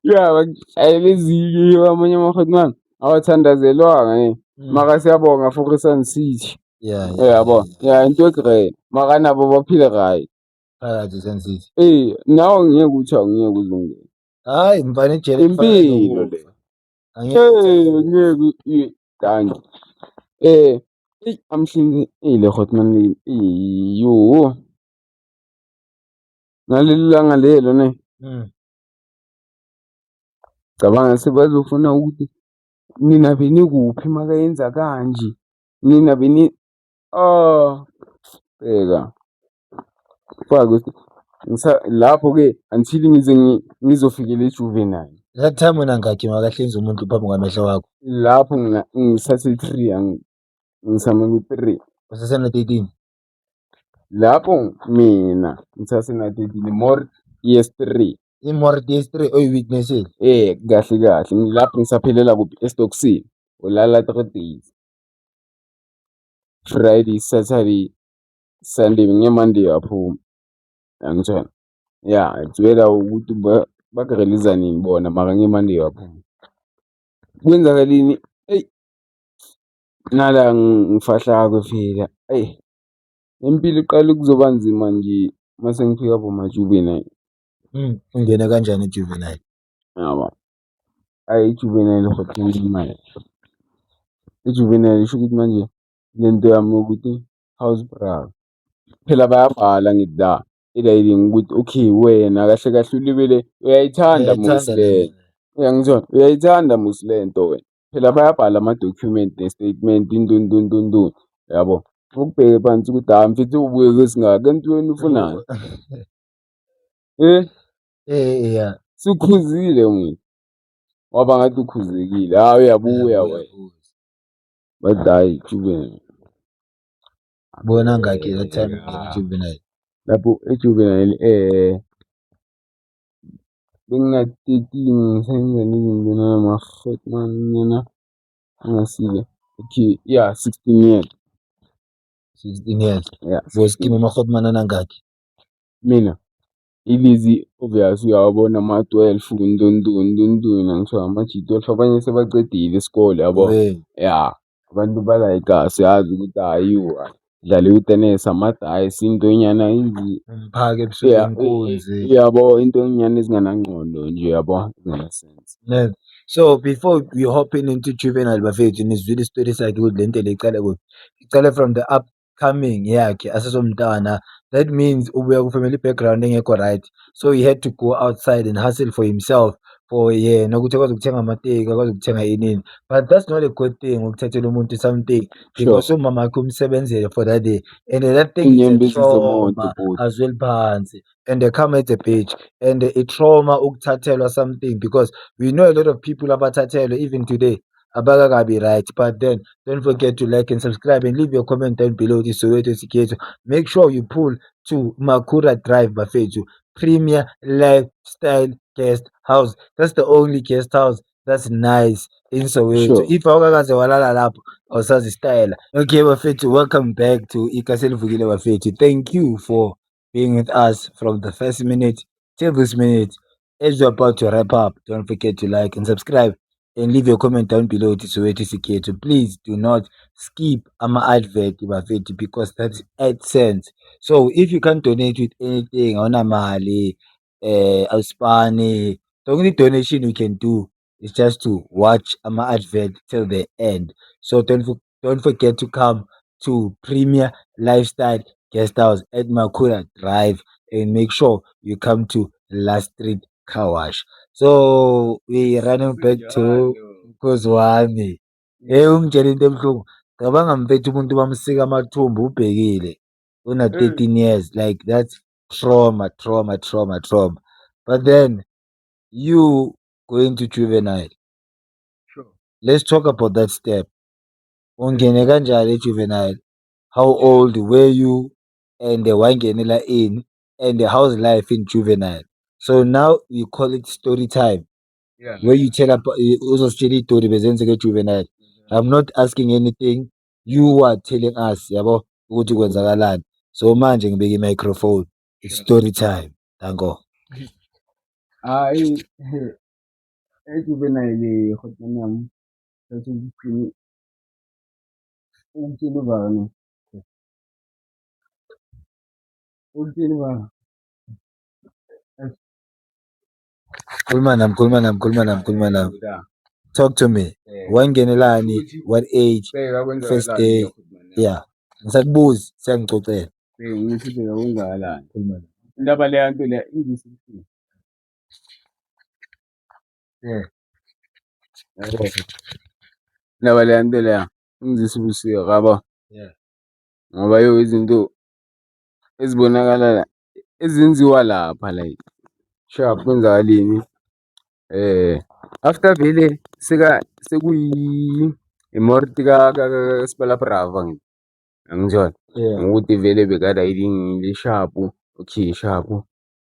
ya ayilezi amanye ama-hotman awathandazelwanga ne. Mara siyabonga for i-Sun City. Uyabo? Ya into e-grand. Mara nabo baphile right. Phakathi Sun City. Eh, nawe ngeke uthi awungeke uze ungene. Hayi mfana ejele Impilo le. Eh, ngeke danki. Eh, eyi amhlinze eh le hotman le yo. Ngaleli langa lelo ne. Cabanga sebazofuna ukuthi nina benikuphi makayenza kanje. Nina beni ah bheka. Fake lapho-ke until ngize ngizofikela e-juvenile. That time wena ngakhi makahlinza umuntu phambi kwamehlo wakho. Lapho ngisase-three ngisame ku-three. Usasena 13. Lapho mina ngisasena-13 more years three. I-more years 3 oyi-witnessile. Eh kahle kahle lapho ngisaphelela kuphi esitokisini ulala 3 days. Friday, Saturday, Sunday nge-Monday uyaphuma. Uyangithola? Ya it's whether ukuthi baku-release-a nini bona mara nge-Monday uyaphuma. Kwenzakaleni eyi nala ngifahlako fika eyi impilo iqale kuzoba nzima nje mase ngifika boma-juvenile. Ungene kanjani e-juvenile? Yabo. Ayi i-juvenile manje. I-juvenile isho ukuthi manje lento yami yokuthi house brother. Phela bayabhala ngithi la elayini ukuthi okay wena kahle kahle ulibele uyayithanda mos le. Uyangizwa? Uyayithanda mos lento wena. Phela bayabhala ama-document ne-statement intoni ntoni ntoni ntoni yabo. Ukubheke phansi ukuthi hhayi mfethu ubuye esingaka kanti wena ufunani? Eh? Eh yeah. Sukhuzile muntu. Waba ngathi ukhuzekile, hhayi uyabuya wena. Bathi hhayi juvenile. Bona ngakhi that time ungena juvenile? Lapho e-juvenile bengina-13 ngisenza izinto nama-grootman angasile. Okay, yeah, 16 years. 16 years. Yeah. Boskima ama-grootman anangakhi? Mina ilezi obvious uyawabona ama-12 ntontoni angithiwa ama-G12 abanye sebacedile isikole yabo. Ya, abantu bala ekasi siyazi ukuthi hhayi dlala itenesi, amadayisi intonyana Umphako ebusuku inkunzi. Yabo intonyana ezinganangqondo nje yabo, ezingana-sense. Yeah. So before we hop in into juvenile bafethu, nizwile isitori sakhe ukuthi le nto le icale kuphi. Icale from the upcoming yakhe asesomntwana. That means ubuya ku-family background engekho right. So he had to go outside and hustle for himself for yena ukuthi akwazi ukuthenga amateki, akwazi ukuthenga inini. But that's not a good thing ukuthathela umuntu something because umama wakhe umsebenzele for that day. And that thing is a Inyembezi zomuntu, trauma bhuti. Azweli phansi. And they come at a bitch and i-trauma ukuthathelwa something, because we know a lot of people abathathelwe even today abakakabi right. But then don't forget to like and subscribe and leave your comment down below. This Soweto Sikhethu. Make sure you pull to Makura Drive bafethu, Premier Lifestyle Guest House. That's the only guest house that's nice in Soweto. If awukakaze walala lapho, awusazi style. Okay bafethu, welcome back to Ikasi Elivukile bafethu. Thank you for being with us from the first minute till this minute. As we're about to wrap up, don't forget to like and subscribe and leave your comment down below to Soweto Sikhethu. Please do not skip ama-advert bafethu, because that's AdSense. So if you can't donate with anything, awunamali, awusipani, the only donation you can do is just to watch ama-advert till the end. So don't forget to come to Premier Lifestyle Guest House at Makura Drive and make sure you come to Last Street Car Wash. So we running back to Mkhuzwami. Hey, ungitshela into ebuhlungu. Cabanga mfethu, umuntu bamsika amathumbu ubhekile. Una 13 years, like that's trauma, trauma, trauma, trauma. But then you going to juvenile. Let's talk about that step. Ungene kanjani e-juvenile? How old were you? And wangenela ini? And how's life in juvenile? So now we call it story time. Where you tell about uzositshela iy'tori bezenzeka e-juvenile. I'm not asking anything. You are telling us, yabo, ukuthi kwenzakalani. So manje ngibeke i-microphone. It's story time. Danko. Hayi, e-juvenile kgotsa yami ukutshela ubani? Ukutshela ubani? Khuluma nami, khuluma nami, khuluma nami, khuluma nami. Talk to me. Wangenelani? What age? First day. Yeah. Ngisakubuza, siyangixoxela. Ngithi bheka kwenzakalani. Khuluma nami. Indaba leya nto leya ingizwisa ubuhlungu. Yabo. Indaba leya nto leya ingizwisa ubuhlungu yabo. Ngoba yo izinto ezibonakala la ezenziwa lapha, like sharp, kwenzakaleni after vele seka sekuyi imorti ka Sibala Brava ngithi angizona ngokuthi vele beka-riding sharp, okay, sharp,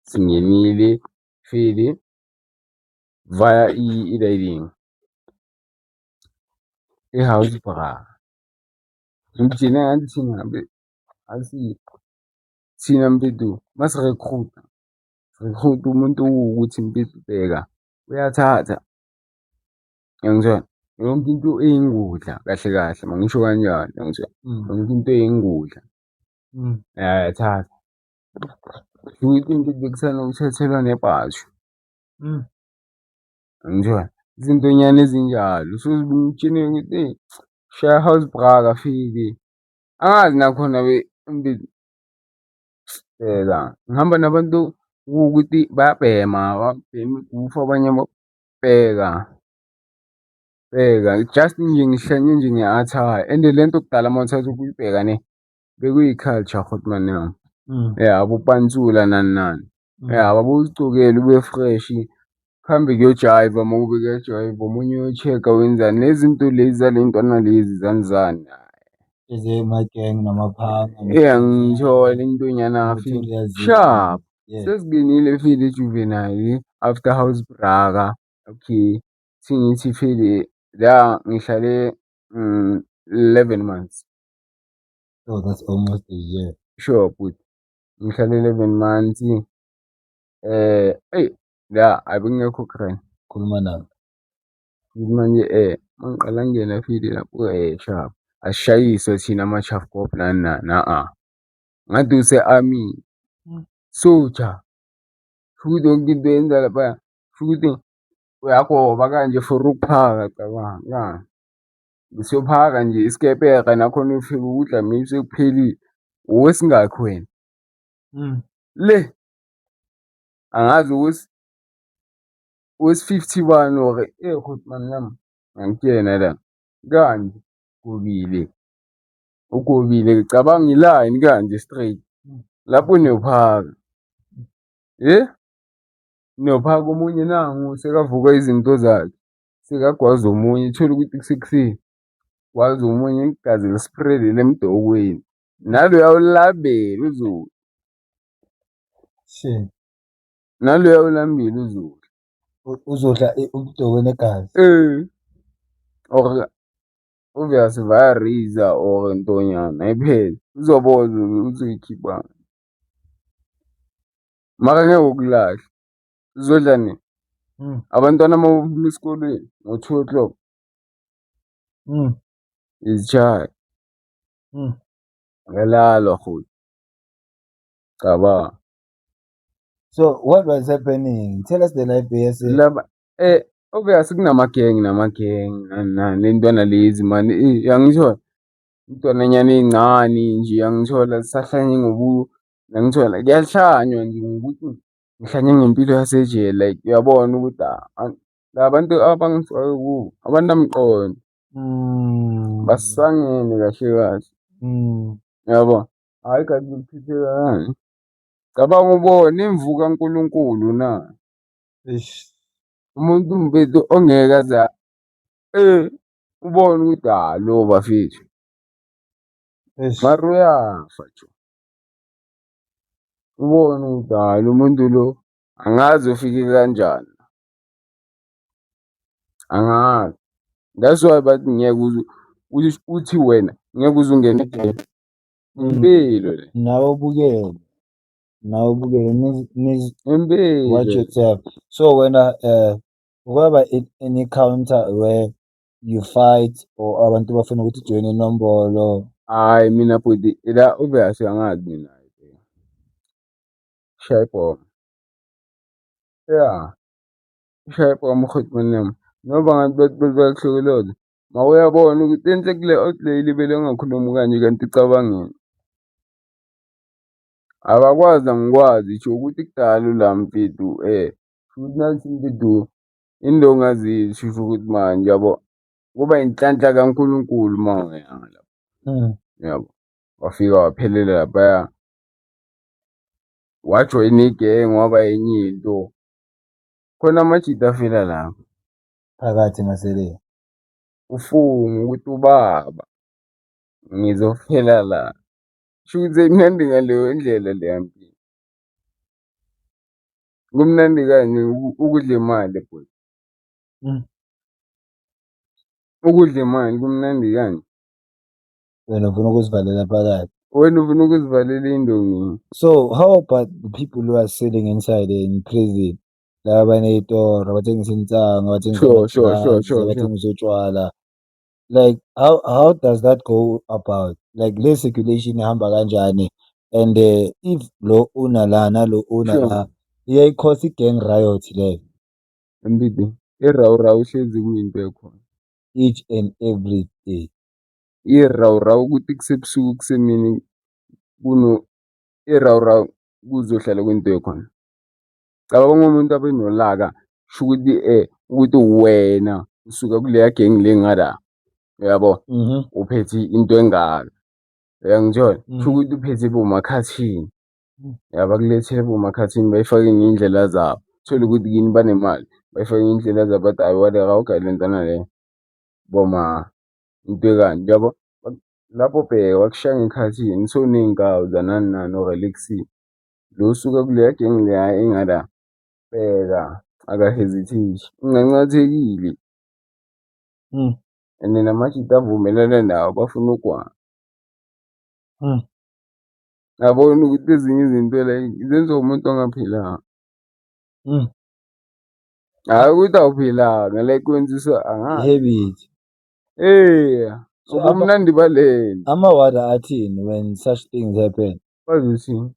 singenile fele via i-riding i-house bra ngithina ngathi thina asi thina mfethu masi-recruit-a recruit umuntu ukuthi mfethu bheka uyathatha yangizwa yonke into eyingudla kahle kahle mangisho kanjalo yangizwa yonke into eyingudla ayathatha futhi into bekusana ukuthathelwa nebhashu angizwa izintonyana ezinjalo. So ngitshene ukuthi hey, shaya house bra kafike angazi nakhona be bheka ngihamba nabantu ukuthi bayabhema babhema igufu abanye bheka bheka just nje ngihlanye nje nge-attire and le nto kudala uma uthatha ukuyibheka ne. Bekuyi-culture hotman yami. Ya, abopantsula nani nani. Ya, babuzigcokele ube fresh, kuhambe kuyojayiva uma kube kuyajayivwa, omunye uyo-check-a wenzani. Lezi zinto lezi zale ntwana lezi zani zani hhayi. Ezema-gang namaphanga. Yeah, ngithola intonyana sharp. Sesingenile vele e-juvenile after house braka, okay. Sengithi vele la ngihlale 11 months. Oh, that's almost a year. Sure bhuti, ngihlale 11 months. Eyi la bekungekho grand. Khuluma nami. Manje mangiqala ngingena vele lapho sharp, asishayiswa thina ama-chaff nani nani . Ngathi use-army, soja, shukuthi yonke into oyenza laphaya, shukuthi uyagoba kanje for ukuphaka cabanga. Usuyophaka nje isikepera nakhona ufike ukudla maybe sekuphelile, owesingakhi wena? Le, angazi owesi-fifty bani or man yami, angikuyena la, kanje ugobile, ugobile cabanga ilayini kanje straight, lapho niyophaka. Niyophaka omunye nangu sekavuka izinto zakhe, sekagwaza omunye uthole ukuthi kusekuseni, gwaza omunye igazi li-spread-ele emdokweni, naloya ulambile uzodla. Shit. Naloya ulambile uzodla. Uzodla umdoko negazi. Or obvious via or ntonyana ayiphele uzobona uzoyikhipha. Mara ngeke ukulahle, uzodla nini? Abantwana uma baphuma esikolweni ngo-2 o'clock. Izitshaya. Kuyalalwa futhi. Cabanga. So what was happening? Tell us the life yase. Laba obvious kunama-gang nama-gang nani nani ley'ntwana lezi mani uyangithola? Iy'ntwananyana ey'ncane nje uyangithola zisahlanye uyangithola? Kuyahlanywa nje ngokuthi ngihlanye ngempilo yasejele like uyabona ukuthi la bantu abangifake kubo abanamqondo. Basangene kahle kahle. Uyabo? Hhayi igazi lichitheka kanje. Cabanga ubone imvu kaNkulunkulu na. Eish. Umuntu mfethu ongeke aze ubone ukuthi ha lo bafethu. Eish. Mara uyafa nje. Ubone ukuthi hhayi lo muntu lo angazi ufike kanjani. Angazi. That's why bathi ngeke uze uthi wena ngeke uze ungene ejele. Impilo le. Nawe ubukele. Nawe ubukele Impilo. Watch yourself. So wena kwaba encounter where you fight or abantu bafuna ukuthi join inombolo. Hhayi mina bhuti la obvious angazi mina. Shaya ibhomu. Ya, shaya ibhomu hotman noma ngathi bathi bayakuhlokoloza. Ma uyabona ukuthi enhle kule out le ilibele engakhulumi kanje kanti icabangeni. Abakwazi angikwazi nje ukuthi kudala la mfethu futhi nathi mfethu into ongazithi ukuthi manje yabo kuba inhlanhla kaNkulunkulu uma ungayanga lapho. Yabo, wafika waphelela laphaya, wajoyina igenge waba enye into. Khona amajita afela lapho. Phakathi ngasele. Ufunga ukuthi ubaba ngizofela la. Shukuthi imnandi ngaleyo ndlela leya mpilo. Kumnandi kanje ukudla imali bhuti. Ukudla imali kumnandi kanje. Wena ufuna ukuzivalela phakathi. Wena ufuna ukuzivalela ey'ndongeni. So how about the people who are selling inside in prison? Laba abaney'toro, abathengisa insangu, abathengisa ama-drugs, abathengisa utshwala. Like how does that go about? Like le circulation ihamba kanjani? And if lo una la nalo una la, iyayi-cause i-gang riot leyo. Mbidi, irawurawu hlezi kuyinto ekhona. Each and every day. Irawurawu ukuthi kusebusuku kusemini irawurawu kuzohlala kuyinto ekhona. Cabanga umuntu abe nolaka shukuthi ukuthi wena usuka kuleya gang le ngala, uyabo? Uphethe into engaka. Uyangithola? Kusho ukuthi uphethe bomakhathini. Ya, bakulethele bomakhathini bayifake ngey'ndlela zabo. Uthole ukuthi kini banemali, bayifake ngey'ndlela zabo bathi hhayi wale le ntwana le boma into ekanje yabo. Lapho bheka bakushaya ngekhathini sewuney'nkawu nani nani u-relax-ile. Lo osuka kuleya genge leya engala, bheka aka-hesitate-i, uncancathekile. And namajita avumelana nawo bafuna ugwayi. Yabona ukuthi ezinye izinto like zenziwa umuntu ongaphilanga. Hhayi ukuthi awuphilanga like wenziswa angazi. I-habit. Eya, So ubumnandi balento. Amawada athini when such things happen? Bazothini?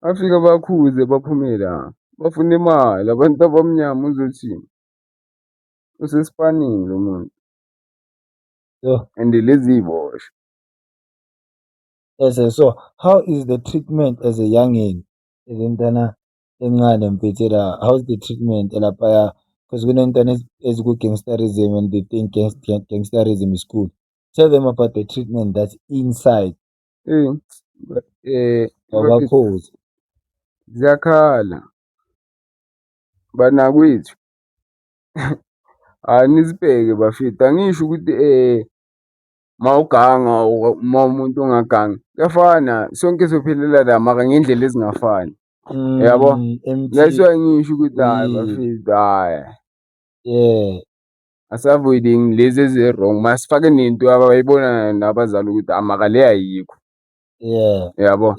Bafika bakhuze baphume la, bafuna imali abantu abamnyama uzothini? Usesipanini lo muntu. Yo. And lezi iy'boshwa. Yes, so how is the treatment as a youngin? Intwana encane mfethu la, how is the treatment laphaya? Because kuney'ntwana eziku-gangsterism and they think gangsterism is cool. Tell them about the treatment that's inside. Awubakhozi. Ziyakhala. Banakwethu. Hhayi nisibheke bafethu, angisho ukuthi mawuganga or uma umuntu ongagangi, kuyafana sonke siyophelela la mara ngendlela ezingafani. Yabo? That's why ngisho ukuthi hhayi bafethu hhayi. Asi-avoid-eni lezi ezi-wrong, masifake nento abayibona nabazali ukuthi mara le ayikho. Yabo?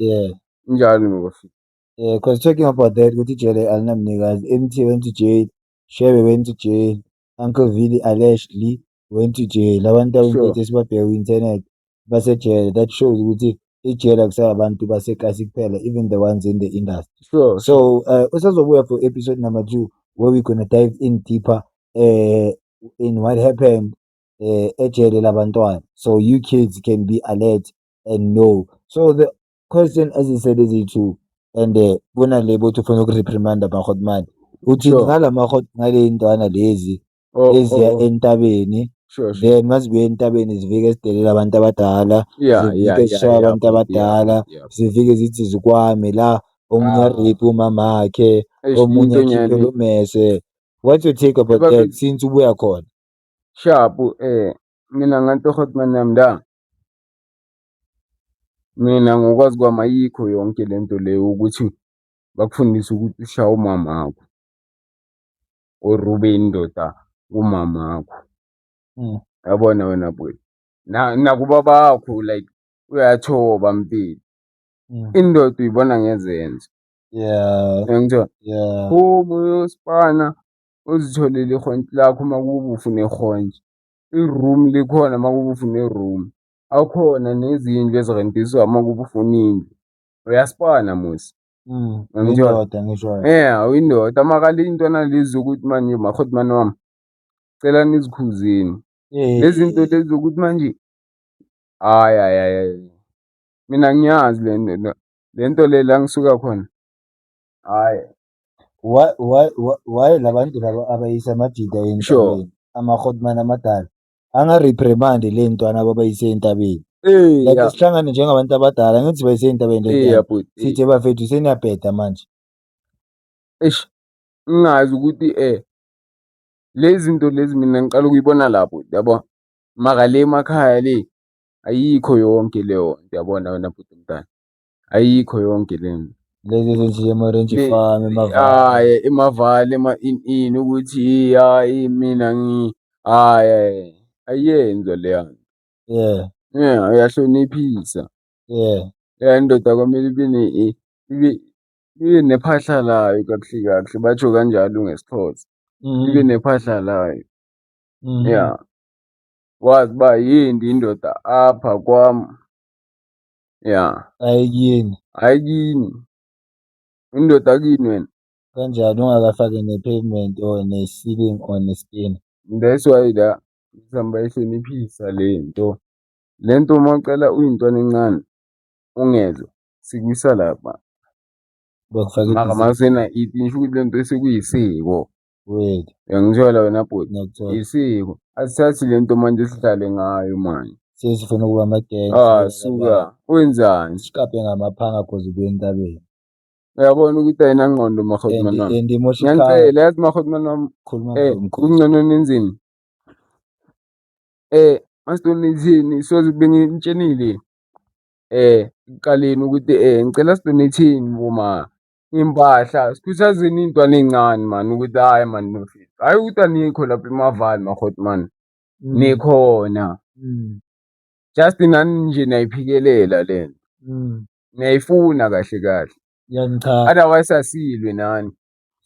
Injalo nje bafethu. Yeah, because talking about that, ukuthi ijele alinamnikazi. Emtee went to jail, Shebe went to jail, Uncle Vili allegedly went to jail. Abantu abamfethu esibabheka ku-internet basejele. That shows ukuthi ijele akusayabantu basekasi kuphela, even the ones in the industry. So usazobuya for episode number 2 where we're gonna dive in deeper in what happened ejele labantwana. So you kids can be alert and know. So the question as I said is two and kunale bothi ufuna ukureprimanda ama-hotman. Uthi ngalama hot ngale ntwana lezi eziya entabeni. Then mazibuya entabeni zifike zidelela abantu abadala, zifike zishaya abantu abadala, zifike zithi zikwame la omunye a-rape umamakhe, omunye akhiphele umese. What's your take about that since ubuya khona? Sharp, mina ngathi hotman yami la. Mina ngokwazi kwami ayikho yonke lento leyo ukuthi bakufundise ukuthi ushaye umamakho or ube indoda kumamakho. Yabona wena boy, nakubabakho like uyathoba mfethu. Indoda uyibona ngezenzo. Uyangithola? Phuma uyosipana uzitholele ihonti lakho uma kuba ufuna ihonti. I-room likhona uma kuba ufuna i-room. Akhona nezindlu ezirentiswayo uma kuba ufuna indlu. Uyasipana musi. Uyindoda ngisho. Yeah, uyindoda. Mara le ntwana lezi zokuthi manje ma-hotman wami, cela nizikhuzeni. Lezi zinto lezi zokuthi manje, hhayi hhayi hhayi. Mina ngiyazi le nto le nto le la ngisuka khona. Hhayi. Why labantu laba abayisa amajita entabeni, ama-hotman amadala, anga-reprimand-i le ntwana ababayise entabeni? Like sihlangane njengabantu abadala, angithi sibayise entabeni le ntwana. Sithi bafethu seniyabheda manje. Eish, ngingazi ukuthi lezi zinto lezi mina ngiqala ukuyibona lapho, yabo. Mara le emakhaya le ayikho yonke leyo nto, yabona wena bhuti mntana. Ayikho yonke le nto. Lezi ezenziwa ema-Orange Farm, emaVaal. Hhayi, emaVaal, ema-in in ukuthi hhayi mina hhayi ayiyenzwa leya nto. Yeah, uyahloniphisa. Yeah, indoda kwamele ibe ibe nephahla layo kahle kahle, batsho kanjalo ngesiXhosa. Ibe nephahla layo. Yeah. Wazi uba yini indoda apha kwam. Yeah. Ayikini. Ayikini. Indoda kini wena. Kanjani ungakafaki ne-pavement or ne-ceiling or ne-skin? That's why la bayihloniphisa le nto. Le nto uma ucela uyintwana encane ungezwa sikuyisa lapha. Bakufake Mara masena ithi ngisho ukuthi le nto sekuyisiko. Wait. Uyangithola wena bhuti? Ngiyakuthola. Isiko. Asithathi le nto manje sidlale ngayo manje. Sesifuna ukuba ama-gang. Ah, suka, wenzani? Sikape ngamaphanga 'cause ubuya entabeni. Uyabona ukuthi ayinangqondo And mahotman wami. and imosha ikhaya. Ngiyanicela yazi mahotman wami, Khuluma mkhulu. Kungcono nenzeni? Masidonetheni soze bengitshenile ekuqaleni ukuthi ngicela sidonetheni boma iy'mpahla, sikhuthazeni iy'ntwana ey'ncane mani ukuthi hhayi mani bafethu, hhayi ukuthi anikho lapha eMavali mahotman, nikhona. Just nani nje niyayiphikelela lento, niyayifuna kahle kahle. Iyanichaza. Otherwise asilwi nani.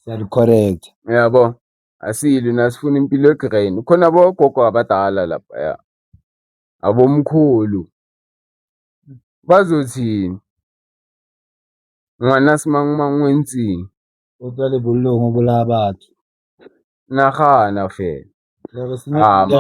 Siyali-correct. Uyabo? Asilwi nasifuna impilo e-grand. Khona abogogo abadala laphaya, abomkhulu. Bazothini? Ngwana semangmang o entseng? O tswa lebollong o bolaya batho. Nagana fela. Le re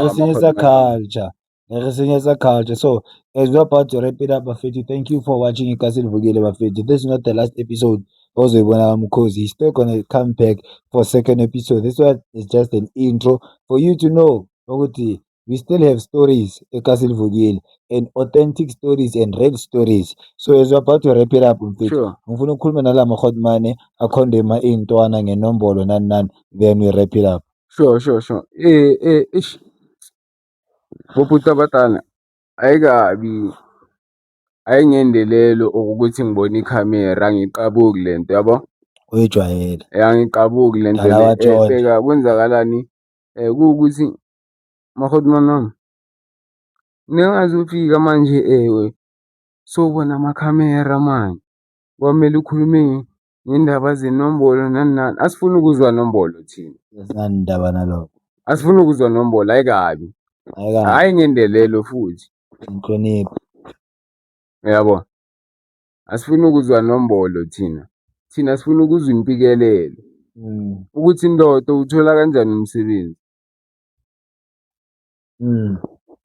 senyetsa culture. Le re senyetsa culture. So, as we're about to wrap it up, bafethu, thank you for watching Ikasi Livukile, bafethu. This is not the last episode ozoyibona kaMkhosi. He's still gonna come back for second episode. This one is just an intro for you to know ukuthi we still have stories eKasi Livukile and authentic stories and real stories. So as we're about to wrap it up, mfethu, ngifuna ukukhuluma nalama hotmane akhondema iy'ntwana ngenombolo nani nani, then we wrap it up. Sure. Ish. Bobhuti abadala, ayikabi, ayingendelelo ukuthi ngibone ikhamera angiqabuki lento yabo. Uyijwayele. Angiqabuki lento Dala le. watshontsha. Bheka kwenzakalani? Kuwukuthi mahotman wami, ningazofika manje sowubona amakhamera manje. Kwamele ukhulume ngendaba zenombolo nani nani. Asifuni ukuzwa nombolo thina. Asinandaba nalokho. Asifuni ukuzwa nombolo, ayikabi. Ayikabi. Hhayi ngendelelo futhi. Inhlonipho. Uyabo? Asifuni ukuzwa nombolo thina. Thina sifuna ukuzwa impikelelo. Ukuthi ndoda uthola kanjani umsebenzi?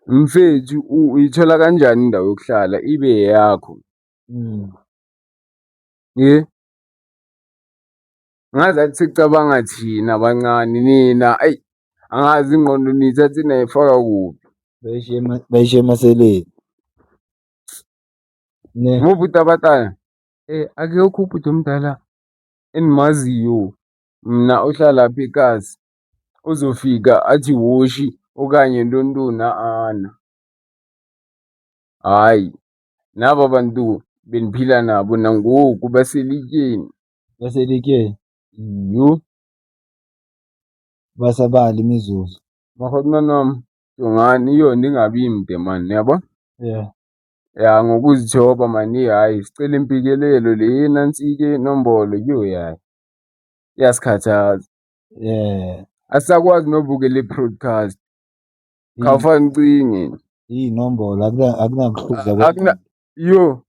Mfethu uyithola kanjani indawo yokuhlala ibe eyakho? Ye? Ngazathi sekucabanga thina abancane nina ayi angazi ingqondo niyithathe nayifaka kuphi. Bayishiye emaseleni. Ne. Ngobhuti abadala, akekho ubhuti omdala engimaziyo mina ohlala lapha eKasi ozofika athi woshi okanye ntontoni a-ana. Hhayi, naba bantu bengiphila nabo nangoku baselityeni. Baselityeni. Yo. Basabala imizuzu. Mahotman wami, jongani iyona ingabi mde mani yabo? Yeah. Ya ngokuzithoba mani hhayi sicela impikelelo le nansi-ke inombolo yo yayi iyasikhathaza. Yeah. Asisakwazi nobukela i-broadcast. Khawufane ucinge. Iy'nombolo akunakuhluza. Akuna yo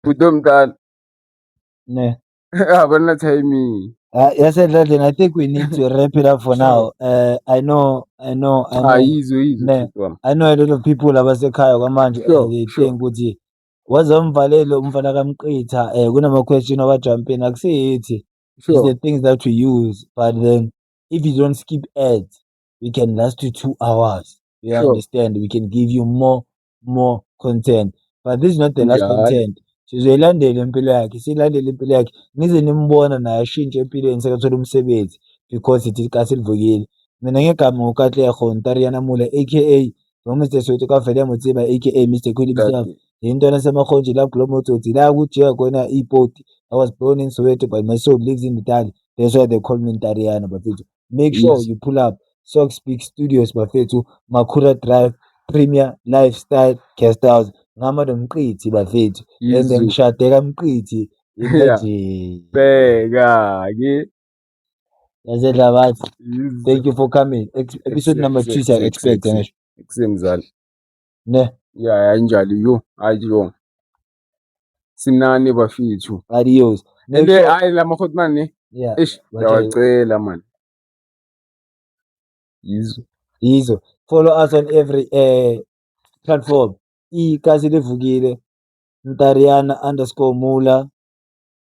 bhuti omdala. Ne. Abana timing. Yasedladleni, I think we need to wrap it up for now. I know, I know, I know. Yizo yizo Ne. bhuti wami. I know a lot of people abasekhaya kwamanje they think ukuthi wazomvalelo umfana kaMqitha kunama question awajumping akusiyithi. It's the things that we use, but then if you don't skip ads, we can last to 2 hours. You understand? We can give you more content. But this is not the last content. Sizoyilandela impilo yakhe, siyilandele impilo yakhe. Nize nimbona naye ashintshe empilweni sekathola umsebenzi because ithi ikasi livukile. Mina ngegama nguKatlego Ntariana Mula aka Mr Soweto ka vele Motseba aka Mr Khuli himself. Yintwana yaseMakgontshi la kulo motsotsi la kujika khona ipoti. I was born in Soweto but my soul lives in Italy. That's why they call me Ntariana bafethu. Make sure you pull up Sox Big Studios bafethu, Makhura Drive, Premier Lifestyle Guest House. Ngama nomqithi bafethu. And then ngishade kaMqithi. Imagine. Bheka ke. Yasedlabathi. Thank you for coming. Episode number 2 siya expect ngisho. Kusemzali. Ne. Yeah, injalo yo. Hayi yo. Sinani bafethu. Adios. And hayi la mahotman ne. Yeah. Eish, ngiyawacela man. Yizo. Yizo. Follow us on every platform. Ikasi Livukile, Ntariana underscore Mula,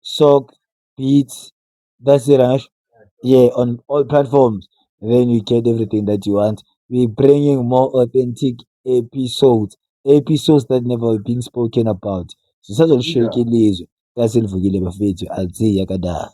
Sock Beats. That's it, Angash. Yeah, on all platforms. Then you get everything that you want. We're bringing more authentic episodes Episodes that never been spoken about. Sisazolisheka ilizwe. Kasi livukile bafethu. Athi yakada.